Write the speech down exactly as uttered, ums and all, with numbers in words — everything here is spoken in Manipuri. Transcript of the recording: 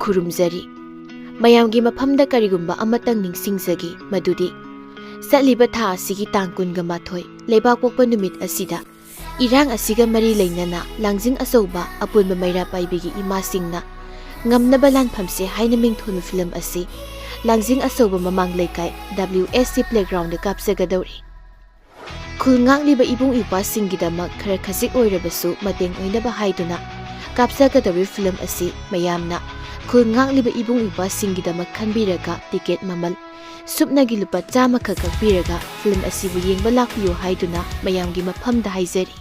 ꯈꯨꯔꯨꯝꯖꯔꯤ꯫ ꯃꯌꯥꯝꯒꯤ ꯃꯐꯝꯗ ꯀꯔꯤꯒꯨꯝꯕ ꯑꯃꯇꯪ ꯅꯤꯡꯁꯤꯡꯖꯒꯦ, ꯃꯗꯨꯗꯤ ꯆꯠꯂꯤꯕ ꯊꯥ ꯑꯁꯤꯒꯤ ꯇꯥꯡ ꯀꯨꯟꯒ ꯃꯥꯊꯣꯏ, ꯂꯩꯕꯥꯛꯄꯣꯛꯄ ꯅꯨꯃꯤꯠ ꯑꯁꯤꯗ ꯏꯔꯥꯡ ꯑꯁꯤꯒ ꯃꯔꯤ ꯂꯩꯅꯅ ꯂꯥꯡꯖꯤꯡ ꯑꯆꯧꯕ ꯑꯄꯨꯟꯕ ꯃꯩꯔꯥ ꯄꯥꯏꯕꯤꯒꯤ ꯏꯃꯥꯁꯤꯡꯅ ꯉꯝꯅꯕ ꯂꯥꯟꯐꯝꯁꯦ ꯍꯥꯏꯅ ꯃꯤꯡꯊꯣꯟꯕ ꯐꯤꯂꯝ ꯑꯁꯤ ꯂꯥꯡꯖꯤꯡ ꯑꯆꯧꯕ ꯃꯃꯥꯡ ꯂꯩꯀꯥꯏ W S C playground ꯗ ꯀꯥꯞꯆꯒꯗꯧꯔꯤ꯫ ꯈꯨꯜ ꯉꯥꯛꯂꯤꯕ ꯏꯕꯨꯡ ꯏꯄ꯭ꯋꯥꯁꯤꯡꯒꯤꯗꯃꯛ ꯈꯔ ꯈꯖꯤꯛ ꯑꯣꯏꯔꯕꯁꯨ ꯃꯇꯦꯡ ꯑꯣꯏꯅꯕ ꯍꯥꯏꯗꯨꯅ ꯀꯥꯞꯆꯒꯗꯧꯔꯤꯕ ꯐꯤꯂꯝ ꯑꯁꯤ ꯃꯌꯥꯝꯅ ꯈꯨꯜ ꯉꯥꯛꯂꯤꯕ ꯏꯕꯨꯡ ꯏꯄ꯭ꯋꯥꯁꯤꯡꯒꯤꯗꯃꯛ ꯈꯟꯕꯤꯔꯒ ꯇꯤꯀꯦꯠ ꯃꯃꯜ ꯁꯨꯞꯅꯒꯤ ꯂꯨꯄꯥ ꯆꯥꯝꯃꯈꯛ ꯀꯛꯄꯤꯔꯒ ꯐꯤꯂꯝ ꯑꯁꯤꯕꯨ ꯌꯦꯡꯕ ꯂꯥꯛꯄꯤꯌꯨ ꯍꯥꯏꯗꯨꯅ ꯃꯌꯥꯝꯒꯤ ꯃꯐꯝꯗ ꯍꯥꯏꯖꯔꯤ꯫